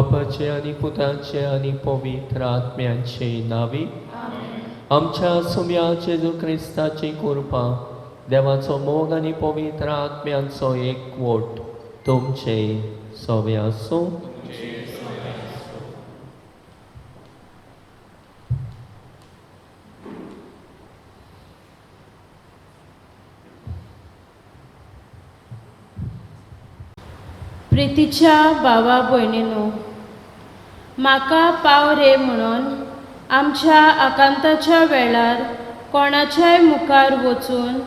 बापाचे आनी पुताचे आनी पवित्र आत्म्याचे नांवी आमच्या सुम्या जेजू क्रिस्ताची कृपा, देवाचो मोग आनी पवित्र आत्म्यांचो एकवट तुमचे सवे आसूं. प्रितीच्या भावा भयणीनो, म्हाका पाव रे म्हणून आमच्या आकांताच्या वेळार कोणाच्याय मुखार वचून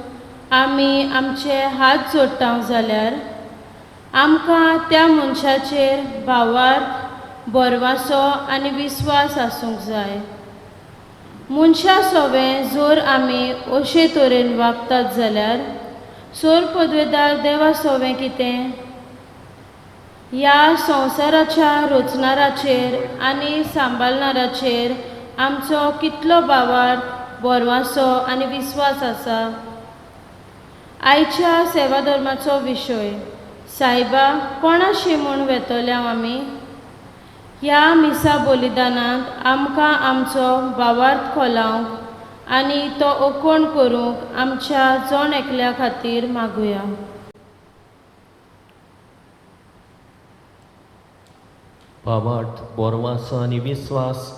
आमी आमचे हात जोडटा जाल्यार आमकां त्या मनशाचेर भावार्थ, भरवासो आनी विस्वास आसूंक जाय. मनशा सोवें जर आमी अशे तरेन वागतात जाल्यार सोर पदवेदार देवा सोवें कितें? ह्या संवसाराच्या रचणाराचेर आनी सांबाळणाराचेर आमचो कितलो भावार्थ, भरवासो आनी विस्वास आसा? आयच्या सेवाधर्माचो विशय सायबा कोणाशी म्हूण वेतल्या आमी? ह्या मिसा बलिदानांत आमकां आमचो भावार्थ खोलावंक आनी तो ओकोण करूंक आमच्या जण एकल्या खातीर मागुया. भावार्थ, बोरवासो आनी विस्वास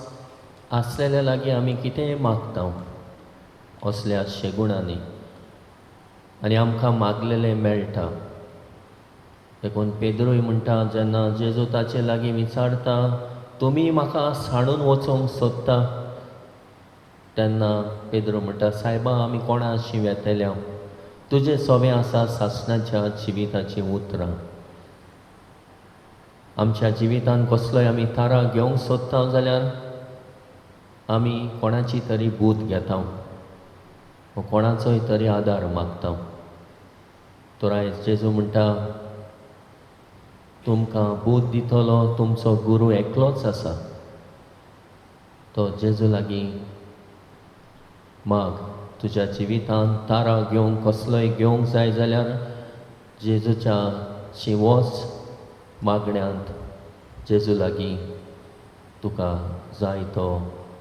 आसलेल्या लागीं आमी कितेंय मागता असल्या शेगुणांनी आनी आमकां मागलेलें मेळटा. देखून पेद्रूय म्हणटा, जेन्ना जेजू ताचे लागीं विचारता तुमी म्हाका सांडून वचोंक सोदता, तेन्ना पेद्रू म्हणटा, सायबा आमी कोणाशी वेतल्या? तुजें सोवें आसा सासणाच्या जिविताचीं उतरां. आमच्या जिवितान कसलोय आमी तारा घेवंक सोदता जाल्यार आमी कोणाची तरी बूद घेता वा कोणाचोय तरी आदार मागता. तर आयज जेजू म्हणटा, तुमकां बूद दितलो तुमचो गुरू एकलोच आसा, तो जेजू लागीं माग. तुज्या जिवितान तारा घेवंक कसलोय घेवंक जाय जाल्यार जेजूच्या शिवोच मागण्यांत जेजू लागीं तुका जाय तो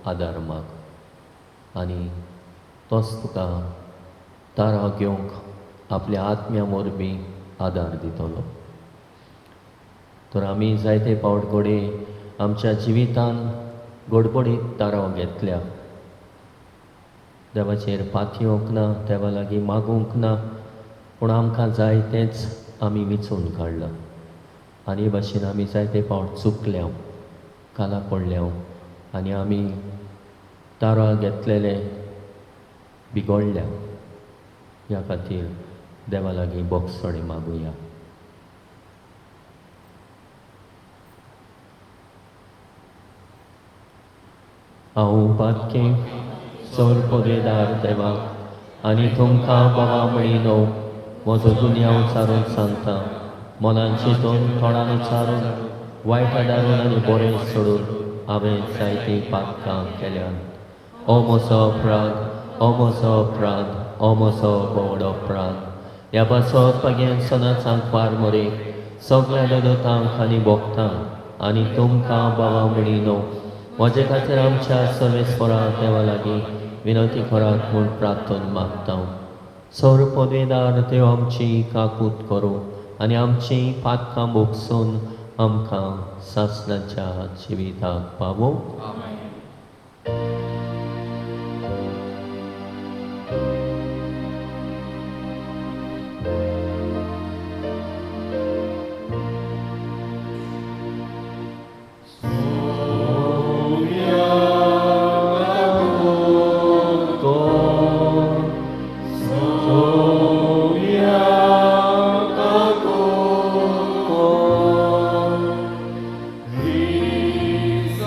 आदार माग आनी तोच तुका तारा घेवंक आपल्या आत्म्या मोरबी आदार दितलो. तर आमी जायते पावट घडये आमच्या जिवितान गडबडीत ताराव घेतल्या, देवाचेर पातयेवंक ना, देवा लागीं मागूंक ना, पूण आमकां जाय तेंच आमी विचून काडलां आनी हे भाशेन आमी जायते पावट चुकल्या, काला पडल्या आनी आमी तारा घेतलेले बिगडल्या. ह्या खातीर देवा लागीं बोगसणे मागुया. हांव पातकें चड पदवेदार देवाक आनी तुमकां बाबा म्हणिनो म्हजो दुनिया उचारून सांगता, मनान चिंतून तोंडान उचारून वायट आदारून आनी बरें सोडून हांवें जायतीं पातकां केल्यात. ओ म्हजो अपराध, ओ म्हजो अपराध, ओ म्हजो व्हड अपराध. ह्या पासत पगेन सदांच फार मरे सगळ्या दोदोतांक आनी भोगतांक आनी तुमकां बाबा म्हणिनो म्हजे खातीर आमच्या सर्वेस्परा देवा लागीं विनंती करात म्हूण प्रार्थना मागता. सौर पदवेदार देव आमची काकूत करूं आनी आमची पातकां भोगसून आमकां सासणाच्या जिविताक पावोवं. He's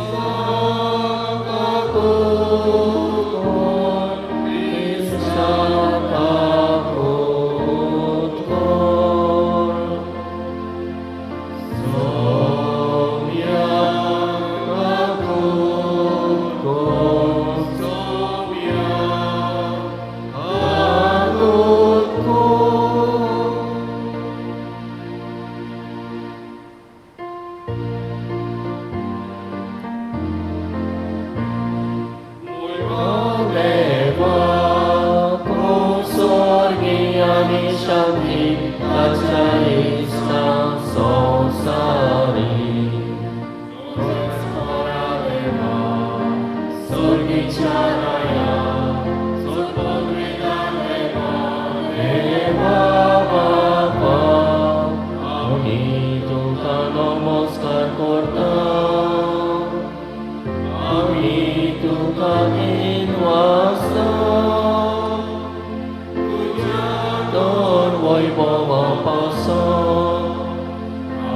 भावा पासत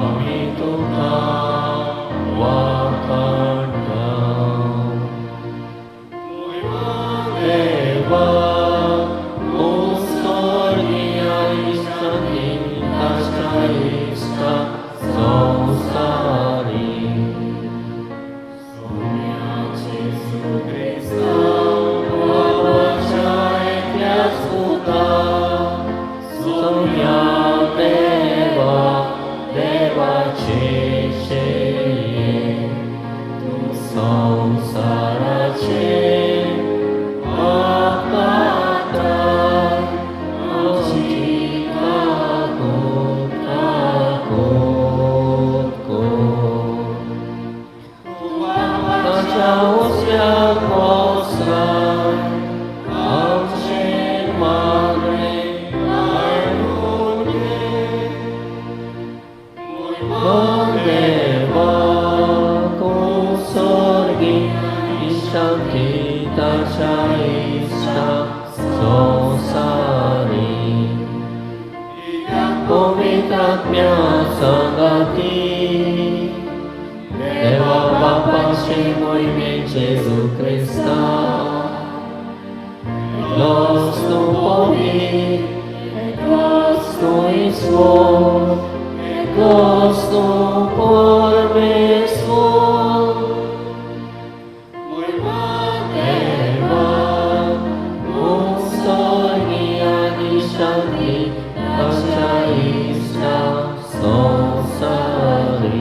आमी तुका वाखाणटा. देवा उत्सर्गिया इश्टांनी ताच्या इश्टा संवसारी सोम्या जेजू क्रिस्ता बाबाच्या एकल्याच पुता सोम्या देवा देवाचे शेये तूं संवसाराचे पाप काडटाय आमची काकूत काकूत कर. ताच्या उजव्या पोसलाय आमचें मागणें आयकून घे. देवा कुसर्गी इश्टांती ताच्या इश्टा संवसारी पवित्र आत्म्या सांगाती देवा बापाचे मोहिमे जेजू क्रिस्ता Glostu povi, e glostu Isvor, e glostu परमेश्वर. देवा उत्सर्गिया शांती ताच्या इश्टा संवसारी.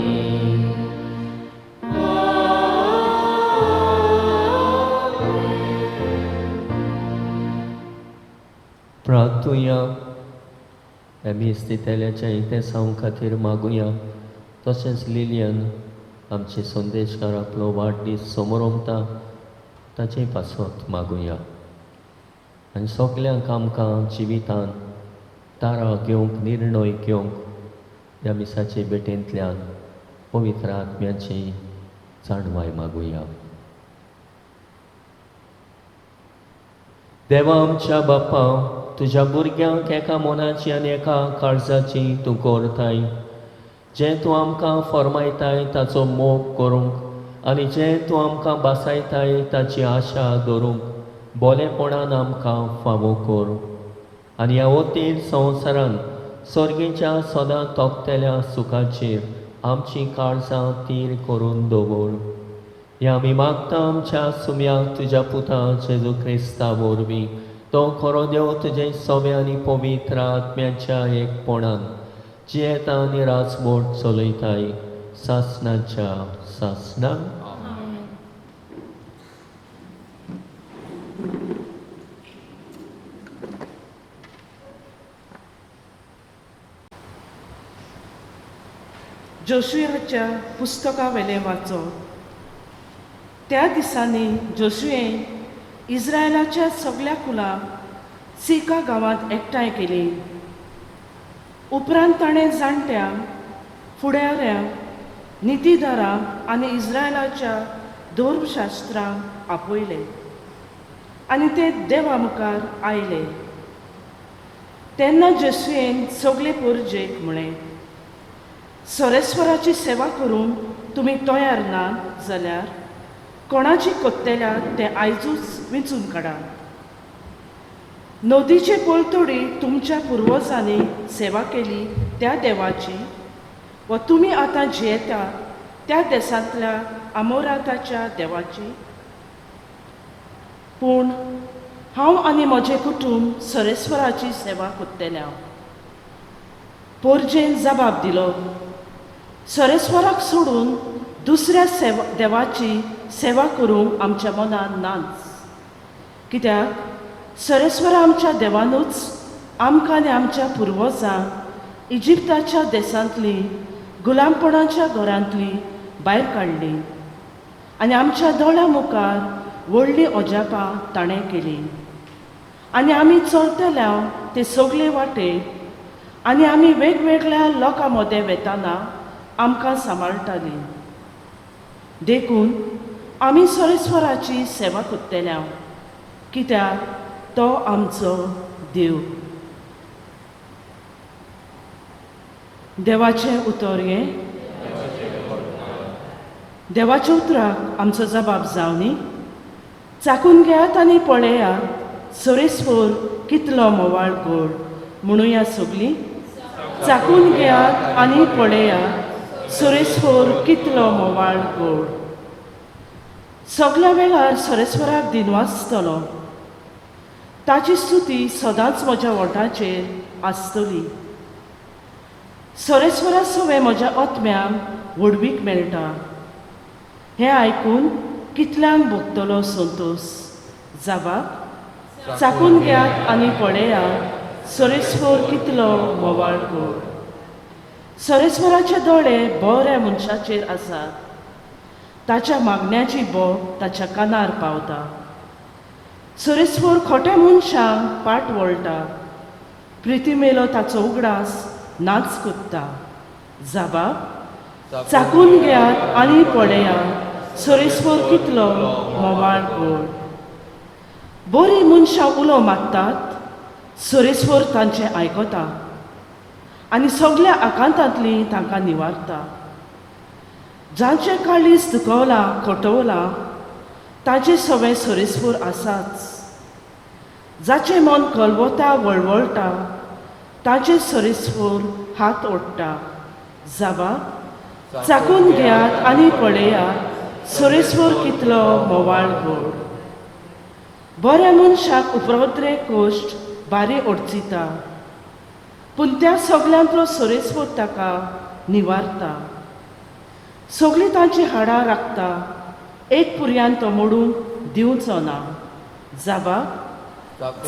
प्रार्थुया. ह्या मीस दितल्याच्या इतेसांव खातीर मागुया. तशेंच लिलियन आमचे संदेशकार आपलो वाडदीस समोरमता ताचे पासत मागुया. आनी सगल्यांक आमकां जिवितान तारा घेवंक निर्णय घेवंक ह्या मिसाचे भेटेंतल्यान पवित्र आत्म्याची जाणवाय मागुया. देवा आमच्या बापा, तुज्या भुरग्यांक एका मनाची आनी एका काळजाची तूं करताय. जें तूं आमकां फर्मायताय ताचो मोग करूंक आनी जें तूं आमकां बासायताय ताची आशा दवरूंक बोलेपणान आमकां फावो कर. आनी ह्या वतीर संवसारान सर्गीच्या सदां तोखतल्या सुखाचेर आमचीं काळजां तीर करून दवर. ह्या आमी मागता आमच्या सुम्याक तुज्या पुता जेजू क्रिस्ता वरवीं. तो खरो देव तुजे सव्या आनी पवित्र आत्म्याच्या एकपणान जियेता आनी राजमोट चलयताय सासणाच्या सासणाक. जोशुयाच्या पुस्तकावेलें वाचो. त्या दिसांनी जोशुयेन इस्रायलाच्या सगल्या कुलांक सिका गांवांत एकठांय केली. उपरांत ताणें जाणट्यांक, फुडाऱ्यांक, नितीदारांक आनी इस्रायलाच्या धर्मशास्त्रांक आपयले आनी ते देवा मुखार आयले. तेन्ना जेसुयेन सगले पोरजेक म्हळें, सरेस्वराची सेवा करूंक तुमी तयार ना जाल्यार कोणाची कोत्तेल्या तें आयजूच विंचून काडा. नदीचे पलतडी तुमच्या पुर्वजांनी सेवा केली त्या देवाची वा तुमी आतां जियेता त्या देसांतल्या आमोराताच्या देवाची. पूण हांव आनी म्हजें कुटूंब सरेस्वराची सेवा कोत्तेल्या. पोरजेन जबाब दिलो, सरेस्वराक सोडून दुसऱ्या सेवा देवाची सेवा करूंक आमच्या मनान नाच. कित्याक सरेस्वरा आमच्या देवानूच आमकां आनी आमच्या पुर्वजांक इजिप्ताच्या देसांतली गुलामपणाच्या घरांतली भायर काडली आनी आमच्या दोळ्या मुखार व्हडलीं अजापां ताणें केलीं. आनी आमी चलतल्या ते सगळे वाटे आनी आमी वेगवेगळ्या लोकां मदें वेताना आमकां सांबाळटालीं. देखून आमी सरेस्वराची सेवा करतल्या, कित्याक तो आमचो देव. देवाचें उतर हें. देवाच्या उतराक आमचो जबाब जावनी. चाकून घेयात आनी पळयात सरेस्वर कितलो मोवाळ गोड. म्हणुया सगलीं, चाकून घेयात आनी पळयात सरेस्वर कितलो मोवाळ गोड. सगल्या वेळार सरेस्वराक दिनवासतलो. ताची स्तुती सदांच म्हज्या वोंठाचेर आसतली. सरेस्वरा सवें म्हज्या आत्म्यांक व्हडवीक मेळटा. हें आयकून कितल्यांक भोगतलो संतोश. जाबाब, चाकून घेयात आनी पळयात सरेस्वर कितलो मोवाळ गोड. सरेस्वराचे दोळे बऱ्या मनशाचेर आसात. ताच्या मागण्याची बोब ताच्या कानार पावता. सरेस्वर खोट्या मनशांक पाट वळटा. प्रितीमेलो ताचो उगडास नाच कोत्ता. जाबाब, चाकून घेयात आनी पळयात सरेस्वर कितलो मोवाळ गोड. बरीं मनशां उलो मारतात, सरेस्वर तांचें आयकता आनी सगल्या आकांतांतलीं तांकां निवारता. जांचें काळीज दुखवलां खटवलां ताचें सवें सरेस्वर आसाच. जाचें मन कलवता वळवळटा ताचें सरेस्वर हात ओडटा. जाबाब, चाकून घेयात आनी पळयात सरेस्वर कितलो मोवाळ गोड. बऱ्या मनशाक उपरोद्रे कोश्ट बारी ओडचिता, पूण त्या सगल्यांतलो सरेस्वर ताका निवारता. सगळीं तांची हाडां राखता, एक पुरयान तो मोडूंक दिवचो ना. जाबाब,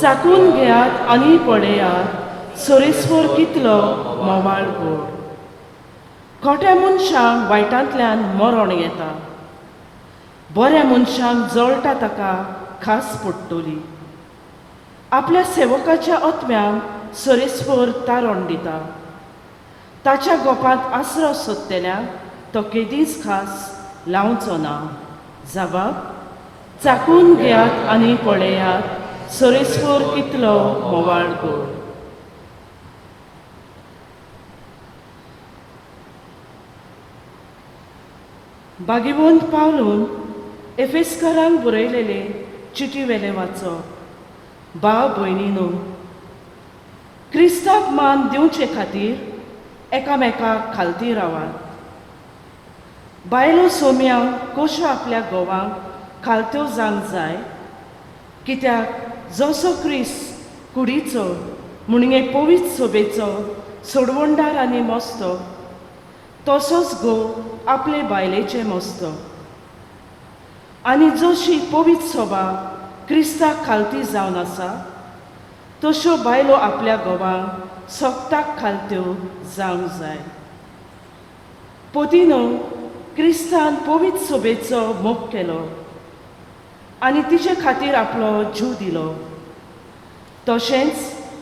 चाकून घेयात आनी पळयात सरेस्वर कितलो मोवाळ गोड. खोट्या मनशांक वायटांतल्यान मरण येता. बऱ्या मनशांक जळटा ताका खास पडटली. आपल्या सेवकाच्या आत्म्यांक सरेस्वर तारण दिता. ताच्या गोपांत आसरो सोदतल्यांक तो केदींच खास लावचो ना. जाबाब, चाकून घेयात आनी पळयात सरेस्वर कितलो मोवाळ गोड. बागेवंत पावलून एफेस्करांक बरयलेले चिटी वेले वाचो. भाव भयणीनो, क्रिस्ताक मान दिवचे खातीर एकामेकाक खालती रावात. बायलो सोम्यांक कश्यो आपल्या घोवांक खालत्यो जावंक जाय, कित्याक जसो क्रिस्त कुडीचो म्हणगे पवित्र सोबेचो सोडवणदार आनी मस्तो, तसोच घोव आपले बायलेचे मस्तो. आनी जशी पवित्र सोबा क्रिस्ताक खालती जावन आसा, तश्यो बायलो आपल्या घोवांक सोगताक खालत्यो जावंक जाय. पोतिनो, क्रिस्तान पवित्र सोबेचो मोग केलो आनी तिचे खातीर आपलो जीव दिलो. तशेंच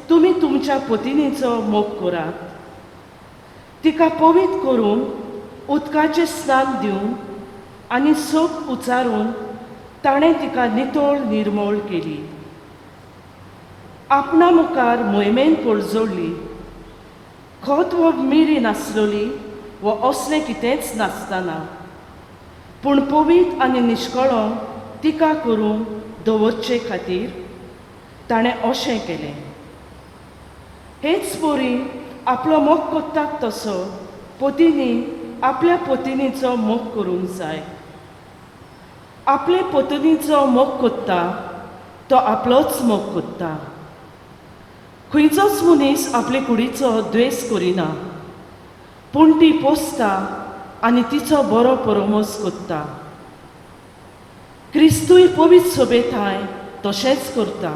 तुमी तुमच्या पतिनीचो मोग करात. तिका पवित्र करून उदकाचें स्नान दिवन आनी सोप उचारून ताणें तिका नितळ निर्मोळ केली. आपणा मुखार मोहिमेन पडजोडली. खत वो मिरी नासलोली वो असलें कितेंच नासतना, पूण पवित्र आनी निश्कळो तिका करून दवरचे खातीर ताणें अशें केलें. हेच परी आपलो मोग कोत्ताक तसो पतीनी आपल्या पतिनीचो मोग करूंक जाय. आपले पतिनीचो मोग कोत्ता तो आपलोच मोग कोत्ता. खंयचोच मनीस आपले कुडीचो द्वेस करिना, पूण ती पोसता आनी तिचो बरो परमोस कोत्ता. क्रिस्तूय पवित्र सोबेथाय तशेंच करता,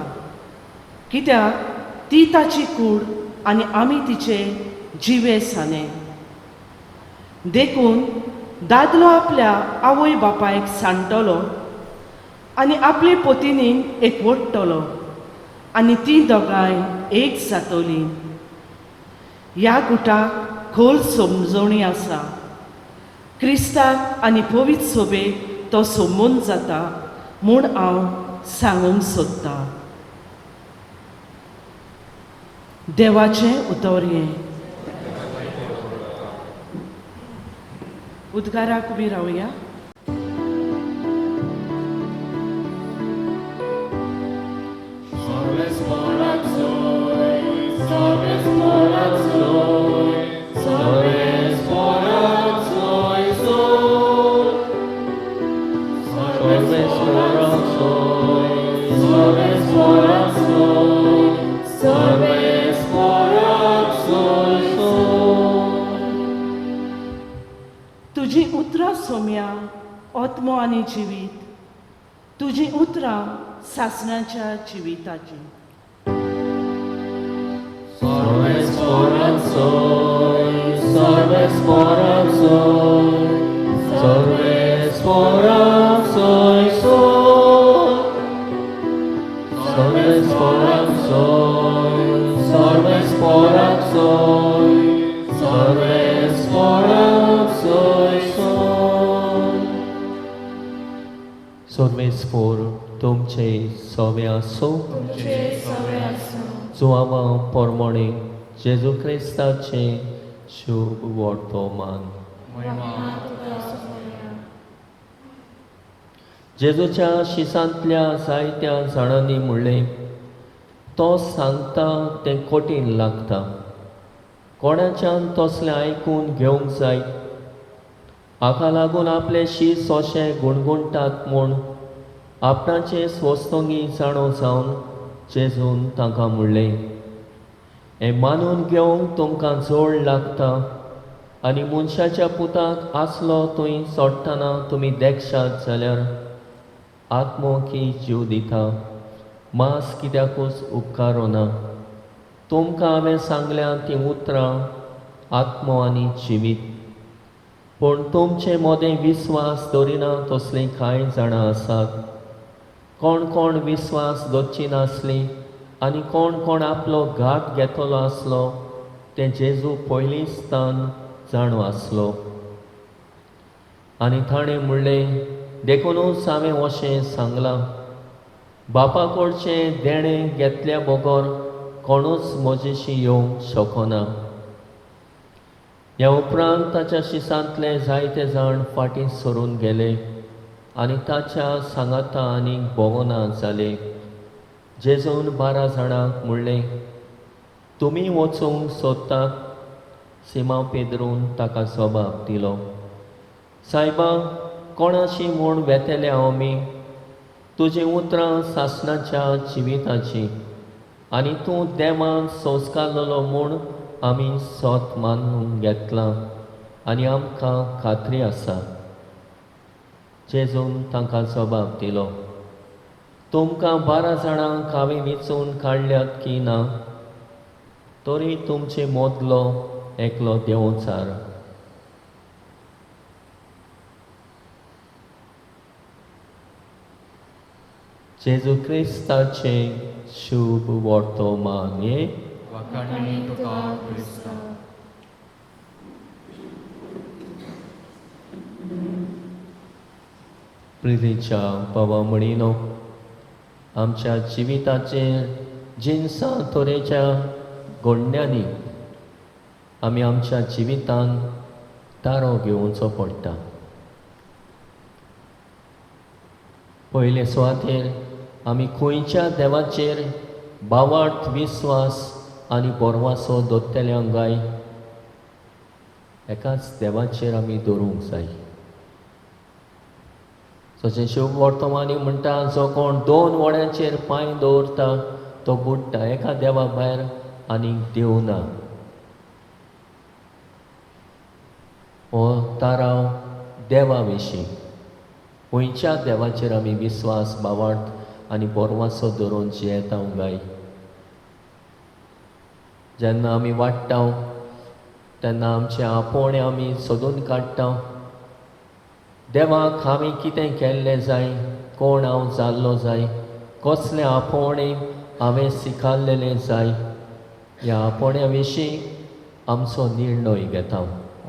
कित्याक ती ताची कूड आनी आमी तिचे जिवे साने. देखून दादलो आपल्या आवय बापायक सांडटलो आनी आपले पतिनीक एकवटतलो आनी तीं दोगांय एक जातलीं. ह्या गुटाक खोल समजवणी आसा. क्रिस्ताक आनी पवित्र सोबेक तो संबंद जाता म्हूण हांव सांगूंक सोदतां. देवाचें उतर हें. उद्गाराक उबी रावया. तुजी उतरां सोम्या आत्मो आनी जिवीत, तुजी उतरां सासणाच्या जिविताची. सर्वेस्पोर तुमचे सवे आसूं. जुआवा पोरमोणे जेजू क्रिस्ताचे शुभ वर्तमान. जेजूच्या शिसांतल्या जायत्या जाणांनी म्हणलें, तो सांगता तें कठीण लागता, कोणाच्यान तसलें आयकून घेवंक जाय. हाका लागून आपले शीस अशें गुणगुणटात म्हूण आपणाचे स्वस्तंगी जाणो जावन जेजून तांकां म्हणलें, हें मानून घेवंक तुमकां जोड लागता आनी मनशाच्या पुताक आसलो थंय सोडटना तुमी देखशात जाल्यार आत्मो की जीव दिता, मांस कित्याकूच उपकारना. तुमकां हांवें सांगल्या तीं उतरां आत्मो आनी जिवीत. पूण तुमचे मदें विस्वास दवरिना तसलीं कांय जाणां आसात. कोण कोण विस्वास दवरची नासली आनी कोण कोण आपलो घात घेतलो आसलो तें जेजू पयलींच तान जाणो आसलो. आनी ताणें म्हणलें, देखुनूच हांवें अशें सांगलां, बापा कडचें देणें घेतल्या बगर कोणूच म्हजेशी येवंक शकना. ह्या उपरांत ताच्या शिसांतले जायते जाण फाटीं सरून गेले आनी ताच्या सांगाता आनीक भोंवना जाले. जेजून 12 जाणांक म्हणलें, तुमी वचूंक सोदतात? सिमांव पेद्रून ताका जबाब दिलो, सायबा, कोणाशी म्हूण वेतले हांव मी? तुजीं उतरां सासणाच्या जिविताचीं आनी तूं देवान संस्कारलेलो म्हूण आमी सत मानून घेतलां आनी आमकां खात्री आसा. जेजून तांकां जबाब दिलो, तुमकां 12 जाणांक हांवें वेंचून काडल्यात की ना, तरी तुमचे मदलो एकलो देंवचार. जेजू क्रिस्ताचें शुभ वर्तमान. प्रितीच्या बाबा म्हणिनो, आमच्या जिविताचेर जिनसां तरेच्या घडण्यांनी आमी आमच्या जिवितान तारो घेवचो पडटा. पयले सुवातेर आमी खंयच्या देवाचेर बावार्थ विस्वास आनी बोरवासो दवरतल्यांक गाय, एकाच देवाचेर आमी दवरूंक जाय. तशें शुभ वर्तमानी म्हणटा, जो कोण 2 वड्यांचेर पांय दवरता तो बुडटा, एका देवा भायर आनीक देव ना. हो ताराव देवा विशीं, खंयच्या देवाचेर आमी विस्वास बावार्थ आनी बोरवासो दवरून जियेता गाय. जेन्ना आमी वाडटा तेन्ना आमचें आपोवणें आमी सोदून काडटा. देवाक हांवें कितें केल्लें जाय, कोण हांव जाल्लो जाय, कसलें आपोवणें हांवें स्विकारलेलें जाय, ह्या आपोवण्या विशीं आमचो निर्णय घेता,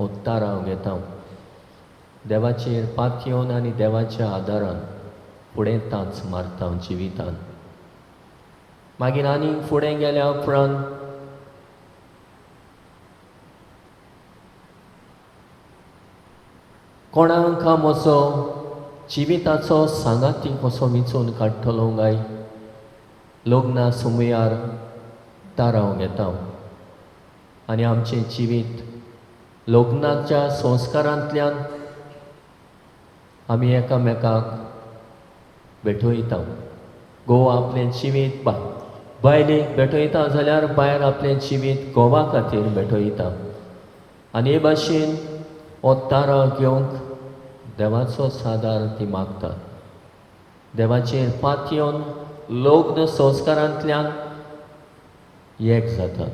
उत्ताराव घेता. देवाचेर पातयेवन आनी देवाच्या आदारान फुडें तांच मारता जिवितान. मागीर आनीक फुडें गेल्या उपरांत कोणाक हांव म्हजो जिविताचो सांगाती कसो विंचून काडटलो काय लग्ना सुमयार थाराव घेता आनी आमचें जिवीत लग्नाच्या संस्कारांतल्यान आमी एकामेकाक भेटयता. घोव आपलें जिवीत बायलेक भेटयता जाल्यार बायल आपलें जिवीत घोवा खातीर भेटयता. आनी हे भाशेन हो तारा घेवंक देवाचो सादार ती मागतात. देवाचेर पातयेवन लग्न संस्कारांतल्यान एक जातात.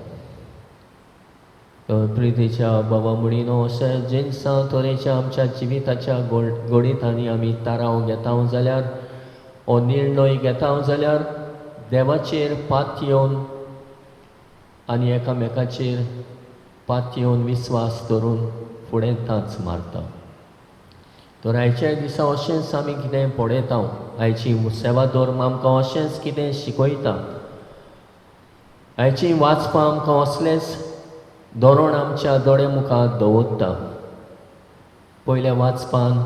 तर प्रितीच्या बाबा म्हणिनो अशें जिनसां तरेच्या आमच्या जिविताच्या गोडितांनी आमी ताराव घेता जाल्यार हो निर्णय घेता जाल्यार देवाचेर पातयेवन आनी एकामेकाचेर पातयेवन विस्वास धरून फुडें तांच मारता. तर आयच्या दिसा अशेंच आमी कितें पळयता, आयची सेवा धर्म आमकां अशेंच कितें शिकयता, आयची वाचपां आमकां असलेंच धोरण आमच्या दोळे मुखार दवरता. पयल्या वाचपान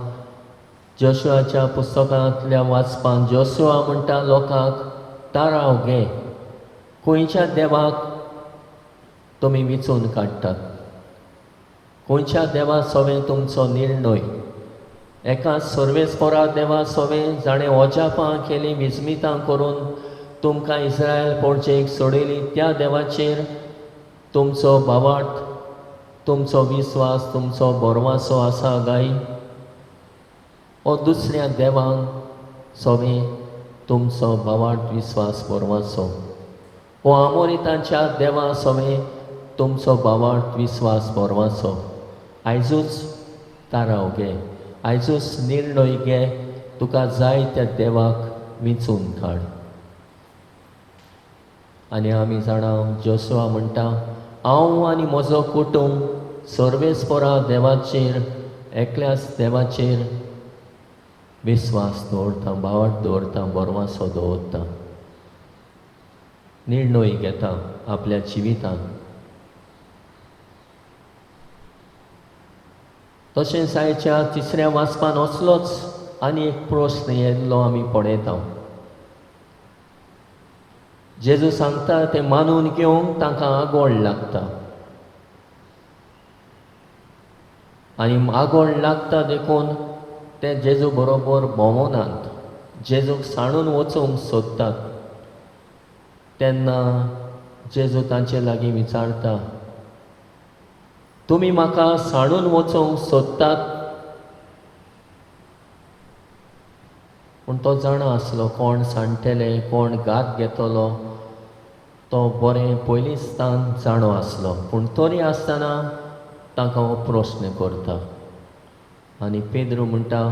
जोशुआच्या पुस्तकांतल्या वाचपान जोशुआ म्हणटा लोकांक ताराव घे, खंयच्या देवाक तुमी विंचून काडटात, खंयच्या देवा सोवें तुमचो निर्णय. एका सर्वेस्परा देवा सोवें जाणें अजापां केलीं विस्मितां करून तुमकां इस्रायल पोळचेक सोडयली त्या देवाचेर तुमचो भावार्थ, तुमचो विस्वास, तुमचो भरवासो आसा गाय ओ दुसऱ्या देवांक सोवें तुमचो भावार्थ, विस्वास, भरवासो, ओ आमोरितांच्या देवा सोवें तुमचो भावार्थ, विस्वास, भरवासो. आयजूच ताराव घे, आयजूच निर्णय घे, तुका जाय त्या देवाक विंचून काड. आनी आमी जाणा जोशुआ म्हणटा हांव आनी म्हजो कुटुंब सर्वेस्परा देवाचेर, एकल्याच देवाचेर विस्वास दवरता, भावार्थ दवरता, भरवासो दवरता, निर्णय घेता आपल्या जिवितांत. तशेंच आयच्या तिसऱ्या वाचपान असलोच आनी एक प्रस्न येयल्लो आमी पळयता. जेजू सांगता तें मानून घेवंक तांकां आगोळ लागता आनी आगोळ लागता देखून ते जेजू बरोबर भोंवनात, जेजूक सांडून वचूंक सोदतात. तेन्ना जेजू तांचे लागीं विचारता, तुमी म्हाका सांडून वचूंक सोदतात? पूण तो जाणा आसलो कोण सांडटले, कोण घात घेतलो, तो बरें पयलींच तान जाणो आसलो. पूण तरी आसतना तांकां हो प्रस्न करता. आनी पेद्रू म्हणटा,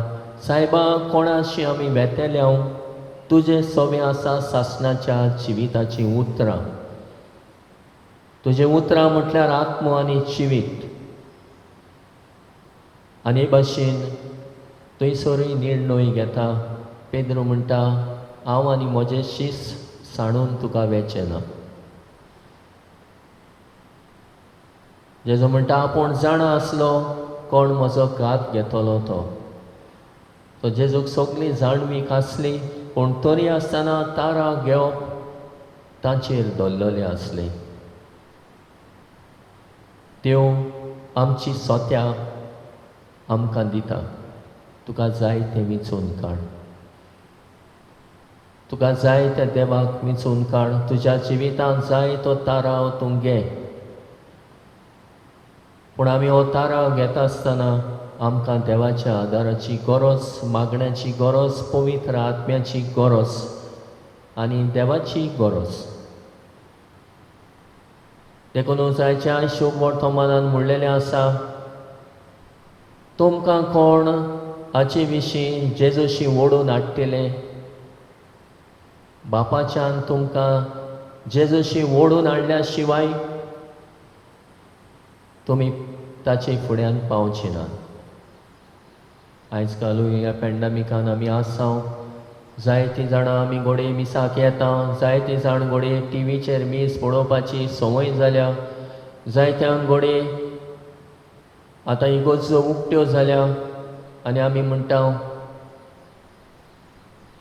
सायबा कोणाशी आमी वेतेले, तुजें सोवें आसा सासणाच्या जिविताचीं उतरां. तुजें उतरां म्हटल्यार आत्मो आनी जिवीत. आनी हे भाशेन थंयसरूय निर्णय घेता. पेद्रू म्हणटा, हांव आनी म्हजें शीस सांडून तुका वेचें ना. जेजू म्हणटा आपूण जाणा आसलो कोण म्हजो घात घेतलो तो. तो जेजूक सगळी जाणवीक आसली, पूण तरी आसतना तारा घेवप तांचेर दवरलेलें आसलें. त्यो आमची सोत्या आमकां दिता, तुका जाय तें विंचून काड, तुका जाय त्या देवाक विंचून काड, तुज्या जिवितांत जाय तो ताराव तूं घे. पूण आमी हो ताराव घेता आसतना आमकां देवाच्या आदाराची गरज, मागण्याची गरज, पवित्र आत्म्याची गरज आनी देवाची गरज. देखून आयच्या शुभ वर्तमानान म्हणलेलें आसा, तुमकां कोण हाचे विशीं जेजूशी ओडून हाडटले? बापाच्यान तुमकां जेजूशी ओडून हाडल्या शिवाय तुमी ताचे फुड्यान पावचे नात. आयज कालूय ह्या पॅन्डमिकान आमी आसा, जायतीं जाणां आमी घोडये मिसाक येता, जायतीं जाण घोडये टिवीचेर मीस पळोवपाची संवय जाल्या, जायत्यांक घोडये आतां इगोर्जो उक्त्यो जाल्या. आनी आमी म्हणटा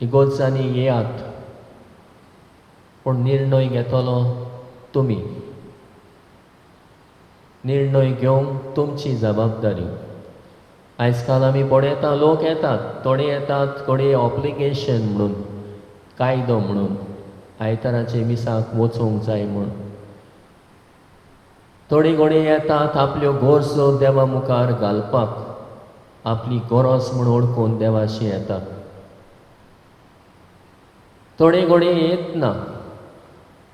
इगोर्जांनी येयात, पूण निर्णय घेतलो तुमी. निर्णय घेवंक तुमची जबाबदारी. आयज काल आमी पळयता लोक येतात, थोडे येतात थोडे ऑब्लिगेशन म्हणून, कायदो म्हणून, आयताराचे मिसाक वचूंक जाय म्हूण. थोडी घोडे येतात आपल्यो गरजो देवा मुखार घालपाक, आपली गरज म्हूण ओळखून देवाशी येतात. थोडे घोडे येत ना.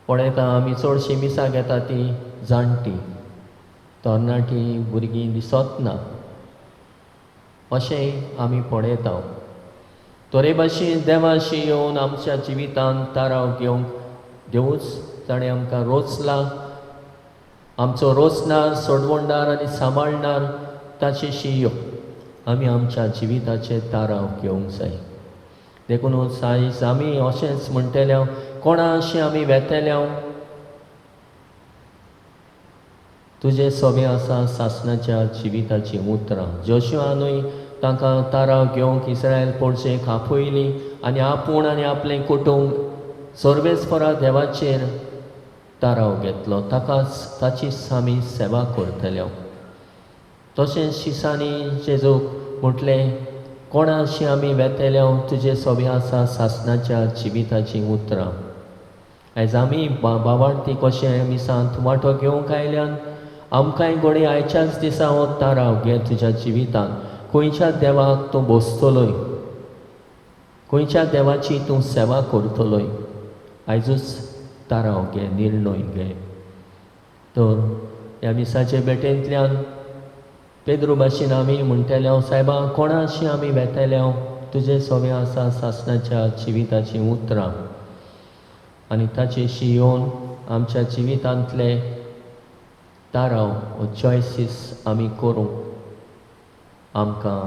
पळयता आमी चडशीं मिसाक येता ती जाणटी, तरणाटी भुरगीं दिसत ना अशें आमी पळयता. तरे भाशेन देवाशी येवन आमच्या जिवितांत ताराव घेवंक देवूच ताणें आमकां रोचला. आमचो रोचणार, सोडवणदार आनी सांबाळणार ताचेशी यो आमी आमच्या जिविताचे ताराव घेवंक जाय. देखूनच आयज आमी अशेंच म्हणटले, कोणाशी आमी वेतले? तुजें सोबें आसा सासणाच्या जिविताचीं उतरां. जोशुआनूय तांकां ताराव घेवंक इस्रायल पोडशेक आपयली आनी आपूण आनी आपलें कुटुंब सर्वेस्परा देवाचेर ताराव घेतलो. ताकाच ताचीच आमी सेवा करतले. तशेंच शिसांनी जेजूक म्हटलें, कोणाशी आमी वेतले? तुजें सोबें आसा सासणाच्या जिविताचीं उतरां. आयज आमी बाबार्थी कशें मिसांत वांटो घेवंक आयल्यान आमकांय घडये आयच्याच दिसा हो ताराव घे तुज्या जिवितांत. खंयच्या देवाक तूं बसतलोय, खंयच्या देवाची तूं सेवा करतलोय, आयजूच ताराव घे, निर्णय घे. तर ह्या मिसाचे भेटेंतल्यान पेद्रू भाशेन आमी म्हणटले, सायबा कोणाशी आमी वेतले? तुजें सोबें आसा सासणाच्या जिविताचीं उतरां. आनी ताचेशी येवन आमच्या जिवितांतले ताराव वो चॉयसीस आमी करूंक आमकां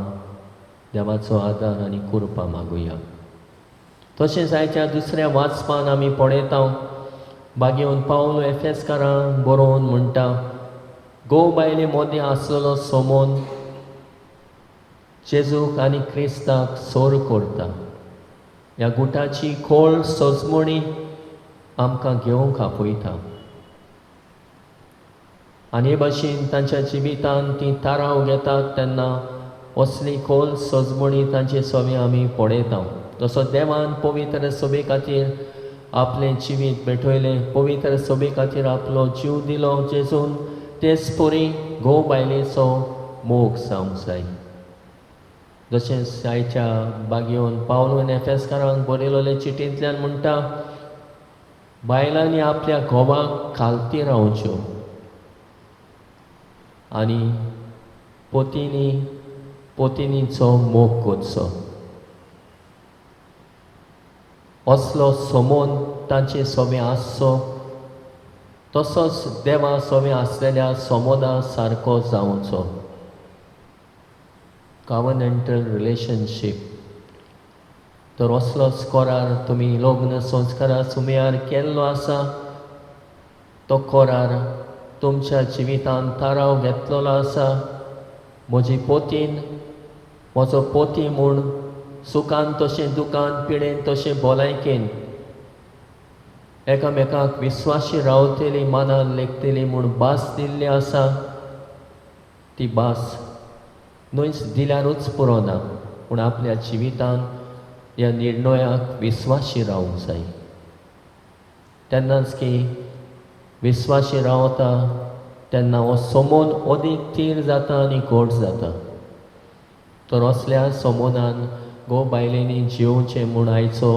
देवाचो आदार आनी कृपा मागुया. तशेंच आयच्या दुसऱ्या वाचपान आमी पळयता, बागेवन पावल एफेसकारां बरोवन म्हणटा, घोव बायले मदीं आसलेलो सोमोन जेजूक आनी क्रिस्ताक सोर करता. ह्या गुटाची खोल सजमणी आमकां घेवंक आपयता. आनी हे भाशेन तांच्या जिवितांत तीं ताराव घेतात तेन्ना असली खोल सजमणी तांचे सोबे आमी पळयता. जसो देवान पवित्र सभे खातीर आपलें जिवीत भेटयलें, पवित्र सभे खातीर आपलो जीव दिलो जेजून, तेच परी घोव बायलेचो मोग जावंक जाय. जशेंच आयच्या बागेवन पावलून एफेसकारांक बरयलेले चिटींतल्यान म्हणटा, बायलांनी आपल्या घोवाक खालती रावच्यो आनी पोतींनी पोतिनीचो मोग करचो. असलो सोमोन तांचे सोबें आसचो, तसोच देवा सोबें आसलेल्या सोमोना सारको जावचो. Covenantal relationship. तर असलोच करार तुमी लग्न संस्कारा सुमयार केल्लो आसा, तो करार तुमच्या जिवितांत थाराव घेतलेलो आसा. म्हजी पोतीन म्हजो पोती म्हूण सुखान तशें दुखान, पिडेन तशें भलायकेन एकामेकाक विस्वाशी रावतली, मानान लेखतली म्हूण भास दिल्ली आसा. ती भास न्हयच दिल्यारूच पुरो ना, पूण आपल्या जिवितांत ह्या निर्णयाक विस्वाशी रावंक जाय. तेन्नाच की विस्वाशी रावता तेन्ना हो सोमोन अदीक थीर जाता आनी घट जाता. तर असल्या सोमोनान घोव बायलेंनी जियोवचें म्हूण आयचो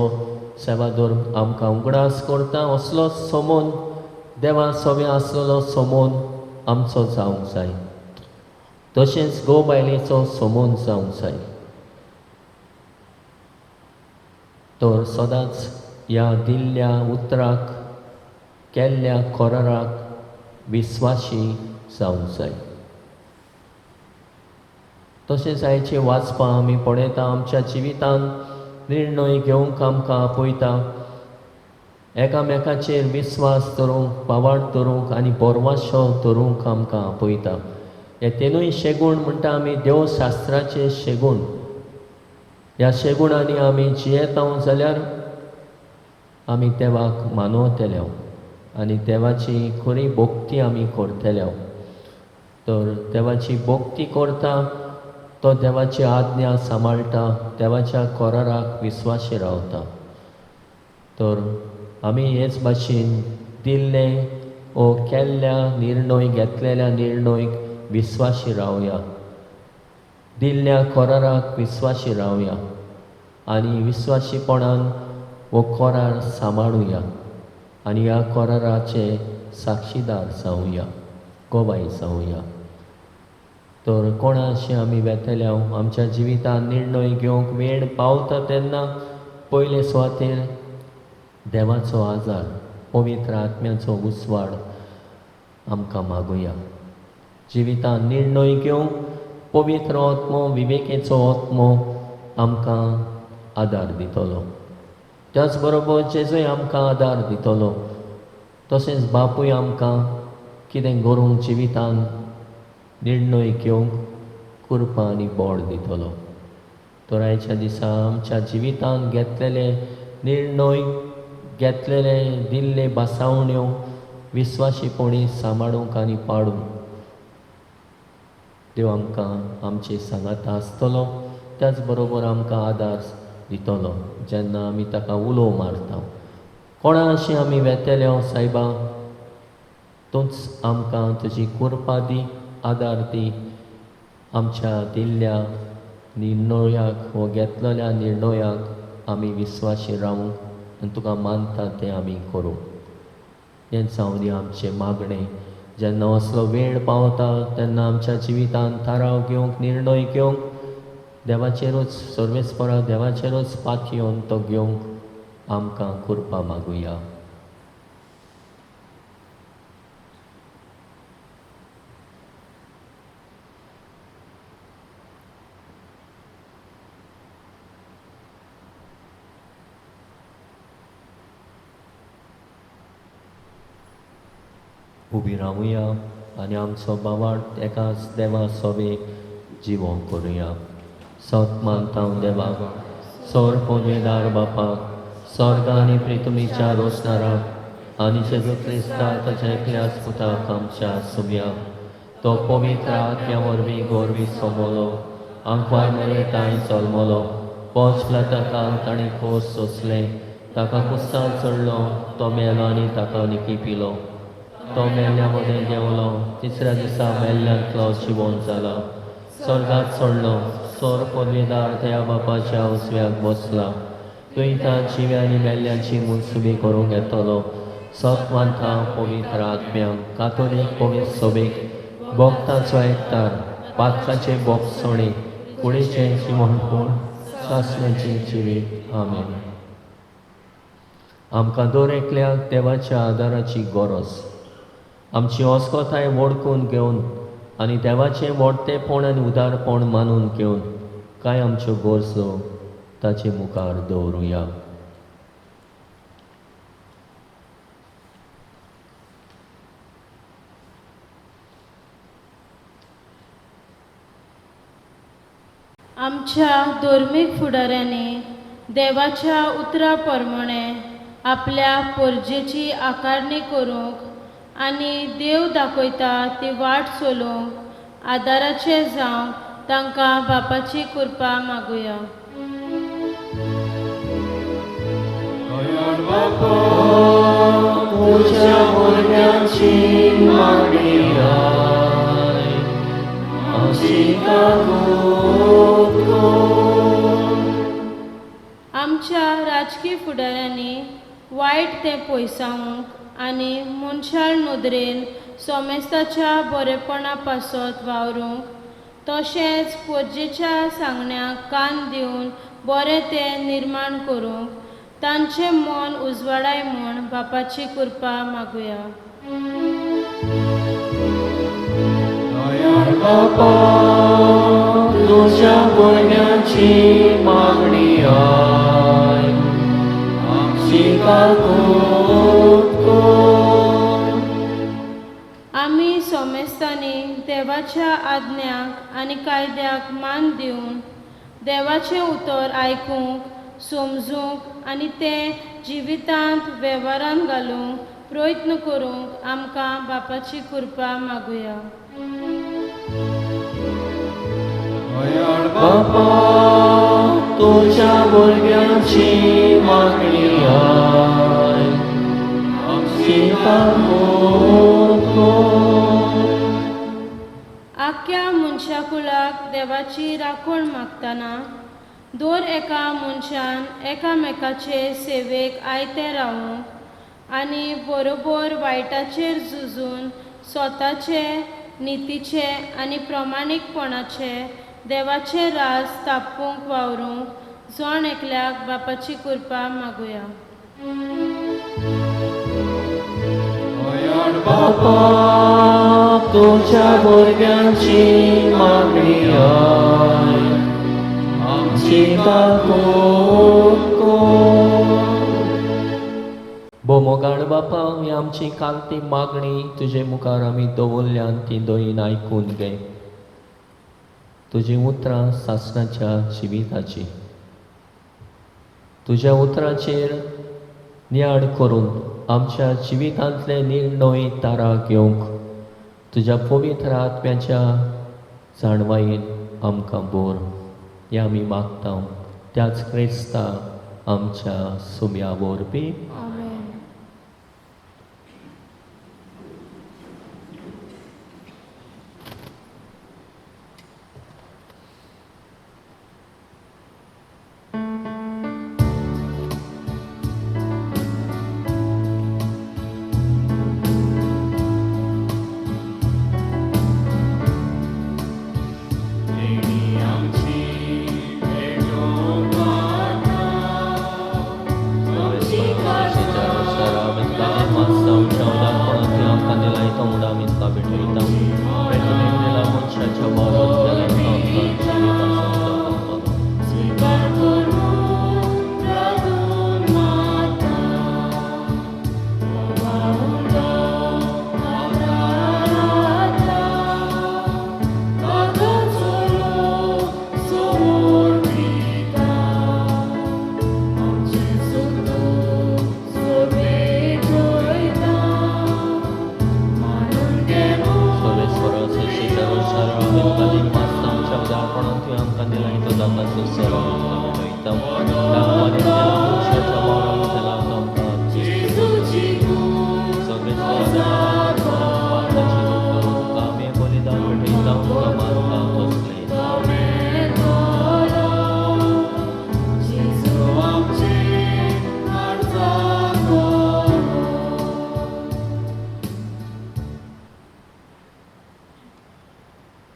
सेवादोर आमकां उगडास करता. असलो सोमोन देवा सोबें आसलेलो सोमोन आमचो जावंक जाय, तशेंच घोव बायलेचो सोमोन जावंक जाय. तर सदांच ह्या दिल्ल्या उतराक, केल्ल्या कराराक विस्वाशी जावंक जाय. तशेंच आयचें वाचपां आमी पळयता, आमच्या जिवितांत निर्णय घेवंक आमकां आपयता, एकामेकाचेर विस्वास धरूंक, पावाड धरूंक आनी बोरवासो धरूंक आमकां आपयता. हे तेनूय शेगूण म्हणटा आमी देवशास्त्राचे शेगूण. ह्या शेगुणांनी आमी जियेता जाल्यार आमी देवाक मानवतले आनी देवाची खरी भक्ती आमी करतले. तर देवाची भक्ती करता तो देवाची आज्ञा सांबाळटा, देवाच्या कराराक विस्वाशी रावता. तर आमी हेच भाशेन दिल्ले ओ केल्ल्या निर्णय, घेतलेल्या निर्णयक विस्वाशी रावया, दिल्ल्या कराराक विस्वाशी रावया आनी विस्वाशीपणान हो करार सांबाळुया आनी ह्या कराराचे साक्षीदार जावया, गवाय जावया. तर कोणाशी आमी वेतल्या आमच्या जिवितांत निर्णय घेवंक वेळ पावता तेन्ना पयले सुवातेर देवाचो आदार, पवित्र आत्म्याचो उजवाड आमकां मागुया. जिवितांत निर्णय घेवंक पवित्र आत्मो, विवेकेचो आत्मो आमकां आदार दितलो. त्याच बरोबर जेजूय आमकां आदार दितलो, तशेंच बापूय आमकां कितें करूंक जिवितांत निर्णय घेवंक कृपा आनी बळ दितलो. तर आयच्या दिसा आमच्या जिवितांत घेतलेले निर्णय, घेतलेले दिल्ले बसावण्यो विस्वाशीपणी सांबाळूंक आनी पाडूंक देव आमकां आमचे सांगाता आसतलो. त्याच बरोबर आमकां आदार दितलो जेन्ना आमी ताका उलो मारता. कोणाशी आमी वेतले सायबा, तूंच आमकां तुजी कृपा दी, आदार दी, आमच्या दिल्ल्या निर्णयाक व घेतलेल्या निर्णयाक आमी विस्वाशी रावूंक आनी तुका मानता तें आमी करूं. हें जावं आमचें मागणें. जेन्ना असलो वेळ पावता तेन्ना आमच्या जिवितांत थाराव घेवंक, निर्णय घेवंक देवाचेरूच, सर्वेस्परा देवाचेरूच पातयेवन तो घेवंक आमकां कृपा मागुया. उबी रावुया आनी आमचो बावाट एकाच देवा सोबेक जिवो करुया. सत मानता देवाक, सोर पदवेदार बापाक, स्वर्ग आनी पृथ्वीच्या रोसणाराक आनी जेजू क्रिस्ता ताच्या एकल्याच पुताक आमच्या सुब्याक, तो पवित्र आत्म्या वरवीं गोरवी सोंबलो, आंकवार मरे तांय जल्मलो, पोंच प्लाताकान ताणें खोस सोंसलें, ताका कुस्तार चडलो, तो मेलो आनी ताका निकी पिलो, तो मेल्ल्या मदें देंवलो, तिसऱ्या दिसा मेल्ल्यांतलो जिवोन जाला, स्वर्गात चडलो, सोर पदवेदार त्या बापाच्या उजव्याक बसला, थंय त्या जिव्या आनी मेल्ल्यांची मुनसुबी करूंक येतलो. सत मानता पवित्र आत्म्याक, कातोलीक पवित्र सोबीक, भक्ताचो एकतार, पातकाचे बोगसणे, कुडीचें जिवनपण, सासण्याचें जिवीत. आमेन. आमकां दर एकल्याक देवाच्या आदाराची गरज. आमची अस्कताय वळखून घेवन आनी देवाचें व्हडतेपण आनी उदारपण मानून घेवन कांय आमच्यो गरजो ताचे मुखार दवरुया. आमच्या धर्मीक फुडाऱ्यांनी देवाच्या उतरा प्रमाणे आपल्या परजेची आकारणी करूंक आनी देव दाखयता ती वाट चलोवंक आदाराचें जावंक तांकां बापाची कृपा मागुया. तुज्या भुरग्यांची मागणी आय, आमची काकूत कर. आमच्या राजकी फुडाऱ्यांनी वायट तें पयसावंक आनी मनशाळ नदरेन सोमेस्ताच्या बरेपणा पासत वावरूंक, तशेंच परजेच्या सांगण्याक कान दिवन बरें तें निर्माण करूंक तांचें मन उजवाडाय म्हूण बापाची कृपा मागुया. दयाळ बापा, तुज्या भुरग्यांची मागणी आय, आमची काकूत कर. आमी सोमेस्तांनी देवाच्या आज्ञाक आनी कायद्याक मान दिवन देवाचें उतर आयकूंक, समजूंक आनी तें जिवितांत वेव्हारांत घालूंक प्रयत्न करूंक आमकां बापाची कृपा मागुया. बापा तुज्या भुरग्यांची मागणी आय, आमची काकूत कर. आख्या मनशाकुळाक देवाची राखण मागतना दर एका मनशान एकामेकाचे सेवेक आयते रावूंक आनी बरोबर वायटाचेर झुजून स्वताचे नितीचे आनी प्रमाणीकपणाचे देवाचे राज स्थापूंक वावरूंक जण एकल्याक बापाची कृपा मागुया. बापा तुज्या भुरग्यांची मागणी आय, आमची काकूत कर. भोमोगाळ बापा, ही आमची कालती मागणी तुजे मुखार आमी दवरल्यान ती दयेन आयकून घे. तुजीं उतरां सासणाच्या जिविताची, तुज्या उतरांचेर नियाळ करून आमच्या जिवितांतले निर्णय तारा घेवंक तुज्या पवित्र आत्म्याच्या जाणवायेन आमकां बोर हें आमी मागता त्याच क्रिस्ता आमच्या सुम्या वरवीं.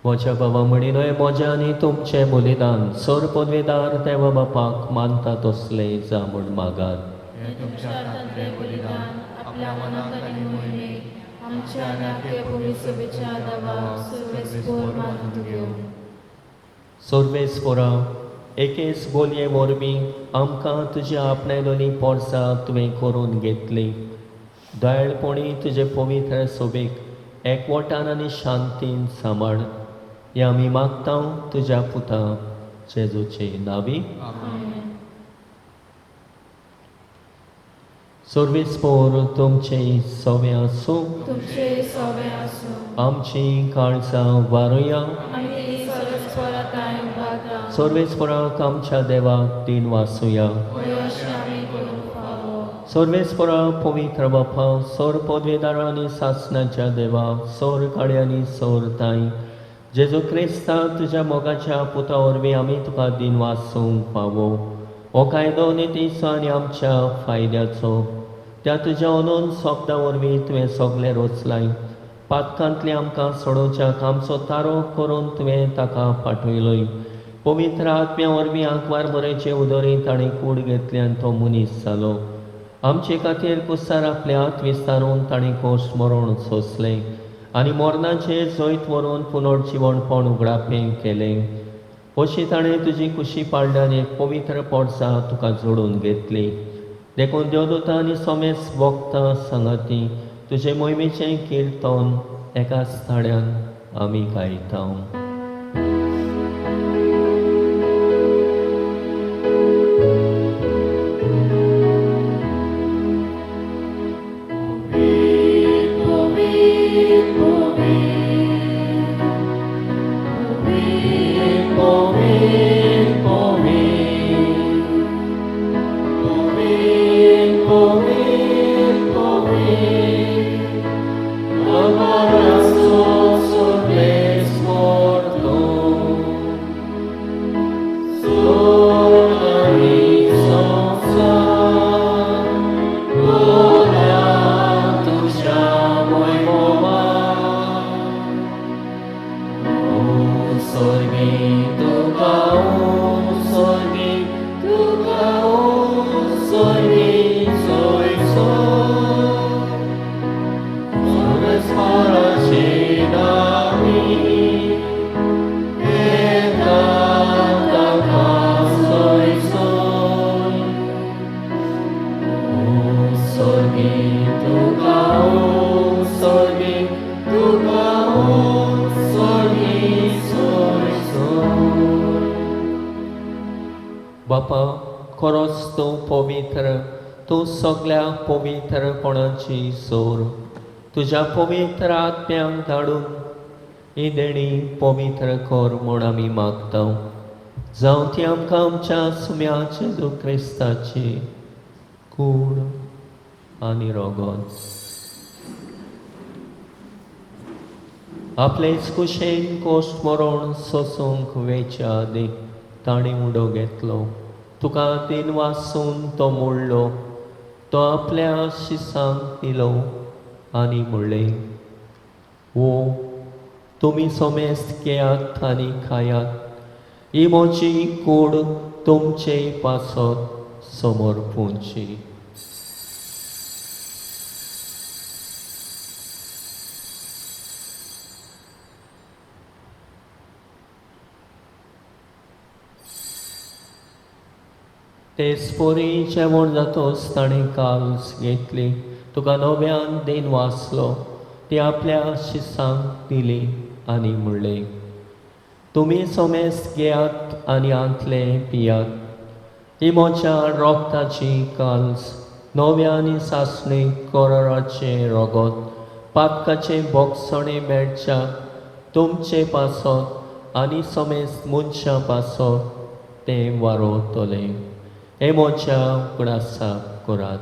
म्हज्या बाबा म्हणिनय म्हज्या आनी तुमचें बलिदान सर पदवेदार देवा बापाक मानता तसलें जा म्हूण मागात. तुमच्या हातांतलें बलिदान आपल्या मनाक आनी मोहिमेक आमच्या आनी आख्या भूमिसभेच्या देवाक सर्वेस्पोर मानून घेवं. सर्वेस्पोरा एकेच बोलये वरवीं आमकां तुज्या आपणायलोली पोरसां तुवें करून घेतली. दयाळपणी तुजे पवित्र सोबेक एकवटान आनी शांतीन सांबाळ हें आमी मागता तुज्या पुता जेजूचे नांवी. सर्वेस्पोर तुमचे सवे आसूं, आमची काळजां वारुया. सर्वेस्पोराक आमच्या देवाक दिन वासुया. सर्वेस्पोरा पवित्र बापा सर पदवेदारा आनी सासणाच्या देवा सर काड्यांनी सर ताई जेजू क्रिस्ता तुज्या मोगाच्या पुता वरवीं आमी तुका दिन वासूंक फावो. हो कायदो नितीचो आनी आमच्या फायद्याचो त्या तुज्या अनून शब्दा वरवीं तुवें सगळें रचलाय. पातकांतलें आमकां सोडोवच्याक आमचो तारो करून तुवें ताका पाठयलोय. पवित्र आत्म्या वरवीं आंकवार बरेचे उदरी ताणें कूड घेतली आनी तो मनीस जालो. आमचे खातीर कुसार आपले हात विस्तारून ताणें कोश मरण सोंसलें आनी मरणाचेर जैत व्हरून पुनर्जिवणपण उगडापें केलें. अशी ताणें तुजी कुशी पाडल्यान एक पवित्र पोरसां तुका जोडून घेतली. देखून देवदूतां आनी समेस्त भक्तां सांगाती तुजे मोहिमेचें किर्तन एकाच थाड्यान आमी गायता. सोर्गी तुका सोर्गी तुका सोर्गी सोय सोय सोर्वेस्पोराची नामी येता ताका सोय सोय सोर्गी तुका सोर्गी तुका सोर्गी सोय सोय. बापा खरोच तूं पवित्र, तूं सगळ्या पवित्रपणाची सोर. तुज्या पवित्र आत्म्यांक धाडून ही देणी पवित्र कर म्हूण आमी मागता. जावं ती आमकां आमच्या सुम्या जेजू क्रिस्ताची कूड आनी रोगोत. आपलेच कुशेन कोश्ट मरण सोसूंक वेच्या आदीं ताणें उडो घेतलो. तुका दिन वासून तो मोडलो, तो आपल्या शिसांक दिलो आनी म्हणलें, ओ तुमी सोमेस्त घेयात आनी खायात, ही म्हजी कूड तुमचे पासत समर्पूंची. तेच परी जेवण जातोच ताणें काल्स घेतली, तुका नव्यान देन वाचलो, ती आपल्या शिसांक दिली आनी म्हणलें, तुमी सोमेस्त घेयात आनी आंतले पियात, ही म्हज्या रोगताची काल्स, नव्या आनी सासणी कराराचें रोगत, पातकाचें बोगसणें मेळच्या तुमचे पासत आनी सोमेस्त मनशां पासत तें वारोतलें. हे म्हज्या उगडासाक करात.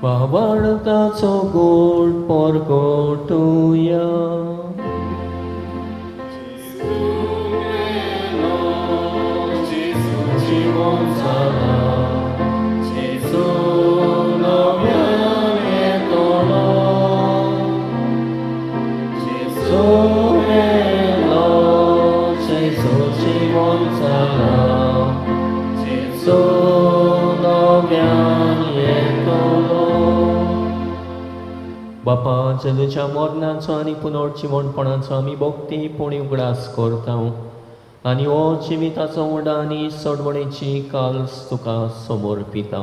बाबाळताचो गोड परगटुया. बापा, जेजूच्या मरणाचो आनी पुनर्जिवणपणाचो आमी भक्ती पुणी उगडास करता आनी हो जिविताचो उडा आनी सोडवणेची काल्स तुका समर्पिता.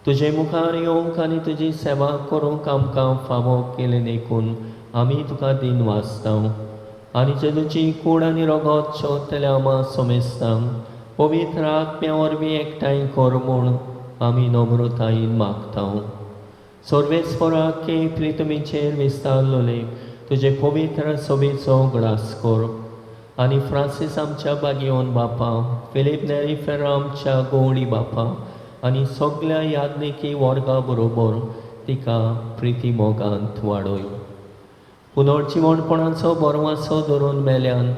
तुजे मुखार येवंक आनी तुजी सेवा करूंक आमकां फावो केलें देखून आमी तुका दिन वाचता आनी जेजूची कूड आनी रोगत शेवतल्या आमा समेस्तांक पवित्र आत्म्या वरवीं एकठांय कर म्हूण आमी नम्रतायेन मागता. सर्वेस्पराक के प्रितमीचेर विस्तारलोले तुजे पवित्र सोबेचो उगडास कर आनी फ्रांसीस आमच्या बागियोन बापा, फिलीप नेरी फेर्रा आमच्या गवळी बापा आनी सगल्या याज्ञिकी वर्गा बरोबर तिका प्रिती मोगांत वाडय. पुनर्जिवणपणाचो बरवासो धरून मेल्यान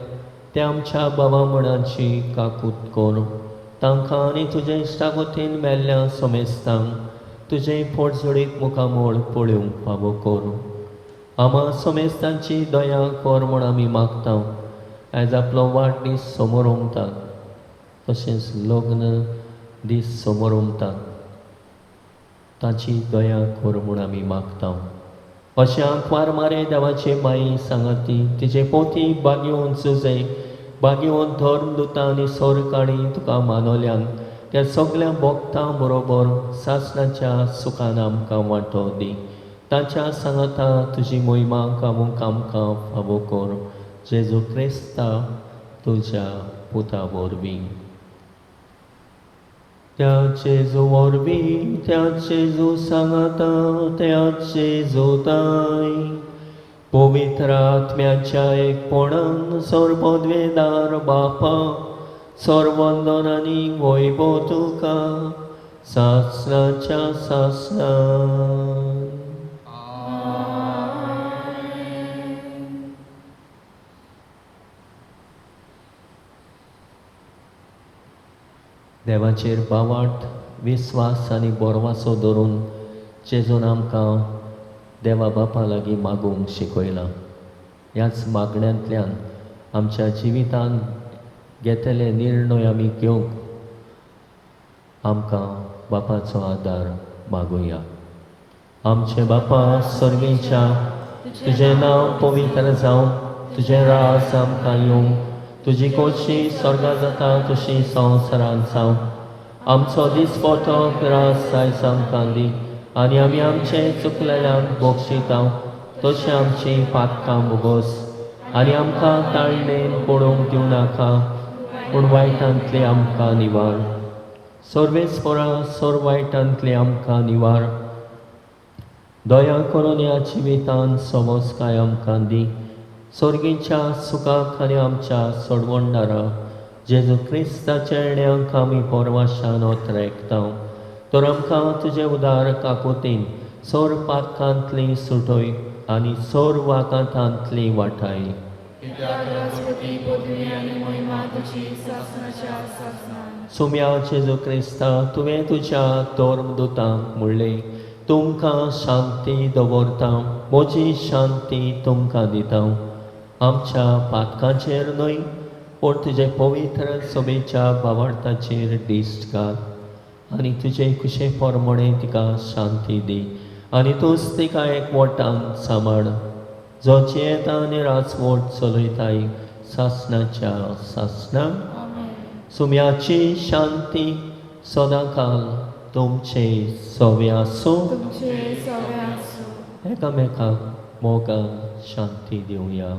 ते आमच्या बाबा मणाची काकूत कर. तांकां आनी तुजे इश्टागतीन मेल्ल्या समेस्तांक तुजें पोटजोडीत मुखामोळ पळोवंक फावो कर. आमा समेस्तांची दया कर म्हूण आमी मागता. आयज आपलो वाडदीस समोर उमतात तशेंच लग्न दीस समोर उमतात, ताची दया कर म्हूण आमी मागता. अशें आंकवार मारे देवाचे माई सांगाती तिजे पोती बागेवन जुजे बागेवन धर्म दुता आनी सोरकाणी तुका मानवल्यान त्या सगल्या भोक्तां बरोबर सासणाच्या सुखान आमकां वांटो दी. ताच्या सांगाता तुजी मोहिमा गावूंक आमकां फावो कर. जेजू क्रिस्ता तुज्या पुता वरवीं. त्या जेजू वरवीं, त्या जेजू सांगाता, त्या जेजूताय पवित्र आत्म्याच्या एकपणान सर्वद्वेदार बापा सर्वंदन आनी वैभव तुका सासणाच्या सासणान. देवाचेर भावार्थ, विस्वास आनी बोरवासो धरून जेजून आमकां देवा बापा लागीं मागूंक शिकयलां. ह्याच मागण्यांतल्यान आमच्या जिवितांत घेतले निर्णय आमी घेवंक आमकां बापाचो आदार मागुया. आमचे बापा सर्गेच्या, तुजें नांव पवित्र जावं, तुजें राज आमकां येवं, तुजी खोशी स्वर्गा जाता तशी संवसारांत जावं. आमचो दिसपटो रास आयज आमकां दी आनी आमी आमचे चुकलेल्यांक बक्षिता तशें आमची पातकां भोगोस आनी आमकां ताळणेन पडोवंक दिवं नाका, पूण वायटांतले आमकां निवार. सर्वेस्परा सर्व वायटांतले आमकां निवार. दया करून ह्या जिवितान समजकाय आमकां दी. सर्गीच्या सुखाक आनी आमच्या सोडवणदारा जेजू क्रिस्ताच्या येण्याक आमी परवाशान ओतरेकता. तर आमकां तुजे उदार काकोतीन सोर पातकांतली सुटय आनी सोर वाकांतांतली वाटाय. सुम्या जेजू क्रिस्ता, तुवें तुज्या धर्मदुतांक म्हणलें, तुमकां शांती दवरता, म्हजी शांती तुमकां दिता. आमच्या पातकांचेर न्हय, पूण तुजे पवित्र सभेच्या भावार्थाचेर दिश्ट घाल आनी तुजे कुशे प्रमाणे तिका शांती दी आनी तूंच तिका एकवटान सांबाळ, जो जियेता आनी राजवट चलयताय सासणाच्या सासणाक. सुम्याची शांती सदांकाल तुमचे सवे आसूं. एकामेकाक मोगान शांती दिवया.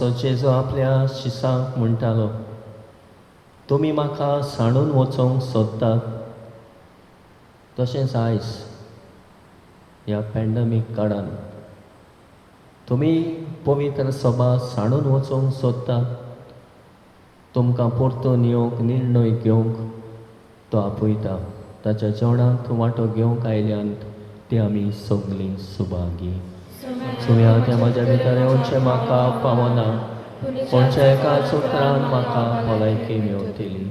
तो जेजू आपल्या शिसांक म्हणटालो, तुमी म्हाका सांडून वचोंक सोदतात, तशेंच आयज ह्या पॅन्डमीक काळान तुमी पवित्र सभा सांडून वचोंक सोदतात. तुमकां परतून येवंक निर्णय घेवंक तो आपयता. ताच्या जेवणांत वांटो घेवंक आयल्यान ती आमी सगळीं सुभागी. सुम्या तें म्हज्या भितर येवचें म्हाका पावना, पूण एका सुत्रान म्हाका भलायकी मेवतली.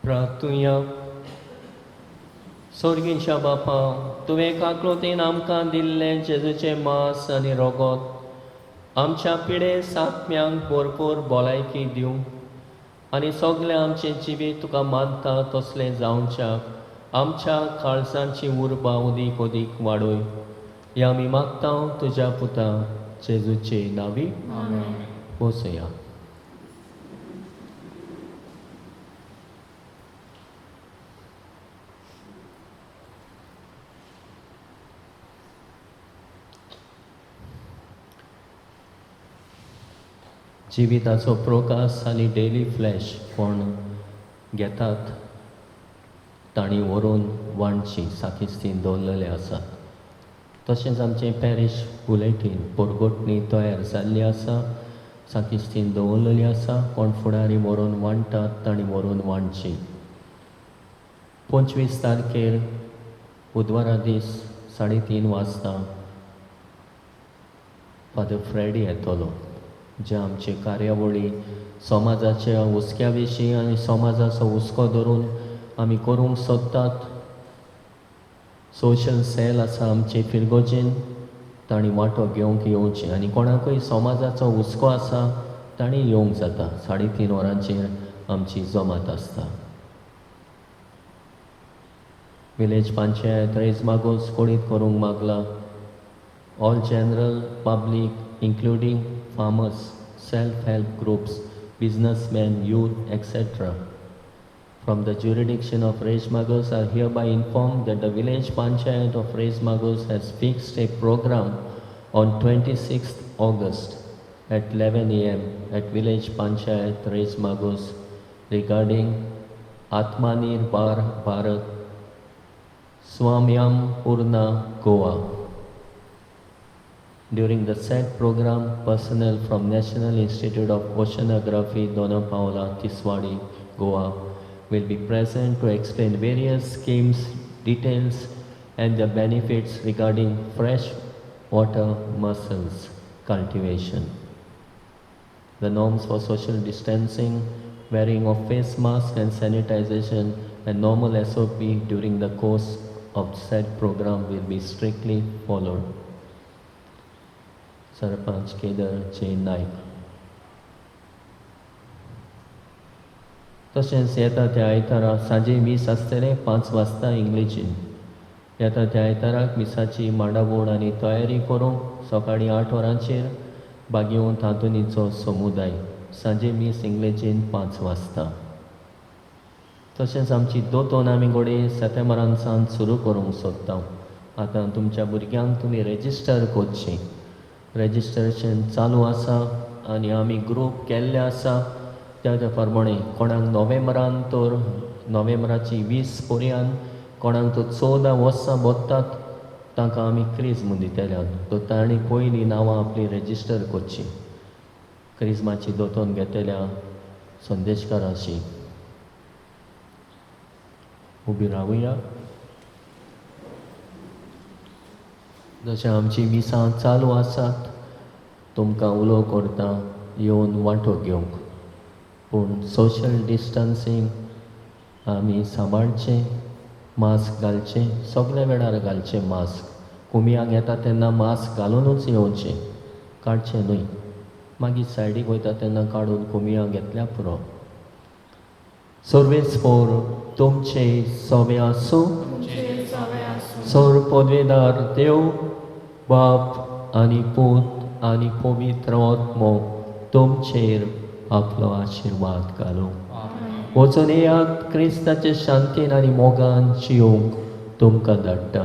प्रार्थुया. सोर्गींच्या बापा, तुवें काकळुतीन आमकां दिल्लें जेजूचें मांस आनी रोगोत आमच्या पिडे सात्म्यांक भरपूर भलायकी दिवं आनी सगळें आमचें जिवीत तुका मानता तसलें जावच्याक आमच्या काळजांची उर्बा उदीक उदीक वाडय. ह्या आमी मागता तुज्या पुता जेजूचे नांवी. बसया. जिविताचो प्रकाश आनी डेली फ्लॅश कोण घेतात तांणी व्हरून वांटची साकिस्तीन दवरलेले आसात. तशेंच आमचें पॅरीश बुलेटीन पोरगोटणी तयार जाल्ली आसा, साकिस्तीन दवरलेली आसा. कोण फुडारी व्हरून वांट्टात तांणी व्हरून वांटची. 25 तारखेर बुधवारा दीस 3:30 वाजता फादर फ्रेडी येतलो, जे आमचे कार्यावळी समाजाच्या हुस्क्या विशीं आनी समाजाचो हुस्को धरून आमी करूंक सोदतात. सोशल सेल आसा आमचे फिरगोजेन, तांणी वांटो घेवंक येवचें आनी कोणाकूय समाजाचो हुस्को आसा तांणी येवंक जाता. 3:30 वरांचेर आमची जमात आसता. विलेज पंचायत रेज मागोस कोळीत करूंक मागला. All general public including farmers, self-help groups, businessmen, youth, etc. from the jurisdiction of Reis Magos are hereby informed that the village panchayat of Reis Magos has fixed a program on 26th August at 11 a.m. at village panchayat Reis Magos regarding Atmanirbhar Bharat Swamyam Purna Goa. During the said program, personnel from National Institute of Oceanography, Dona Paula, Tiswadi, Goa, will be present to explain various schemes, details, and the benefits regarding fresh water mussels cultivation. The norms for social distancing, wearing of face masks and sanitization, and normal SOP during the course of said program will be strictly followed. Sarpanch Kedar J Naik. तशेंच येता त्या आयतारा सांजे मीस आसतलें 5 वाजता इंग्लिशीन. येता त्या आयताराक मिसाची मांडावळ आनी तयारी करूंक सकाळीं 8 वरांचेर बागेवन तांतुनीचो समुदाय. सांजे मीस इंग्लिशीन 5 वाजता. तशेंच आमची दोतोन आमी घोडये सप्टेंबरान सावन सुरू करूंक सोदता. आतां तुमच्या भुरग्यांक तुमी रेजिस्टर करचें. रेजिस्ट्रेशन चालू आसा आनी आमी ग्रूप केल्ले आसा. त्या त्या प्रमाणे कोणाक नोव्हेंबरान तर नोव्हेंबराची 20 पर्यंत, कोणाक तर 14 वर्सां भरतात तांकां आमी क्रिज्म दितले. तर तांणी पयलीं नांवां आपलीं रेजिस्टर करचीं क्रिज्माची दोतोन घेतल्या संदेशकाराशी. उबी रावया. जशें आमची मिसां चालू आसात तुमकां उलो करता येवन वांटो घेवंक, पूण सोशल डिस्टन्सींग आमी सांबाळचें, मास्क घालचें, सगल्या वेळार घालचें मास्क. कुमियांक येता तेन्ना मास्क घालुनूच येवचें, काडचें न्हय. मागीर सायडीक वयता तेन्ना काडून कुमियां घेतल्या पुरो. सर्वेस्पोर तुमचे सवे आसूं. सोर पदवेदार देव बाप आनी पूत आनी पवित्र आत्मो तुमचेर आपलो आशिर्वाद घालूं. वचून येयात, क्रिस्ताचे शांतीन आनी मोगान जियोंक तुमकां धाडटा.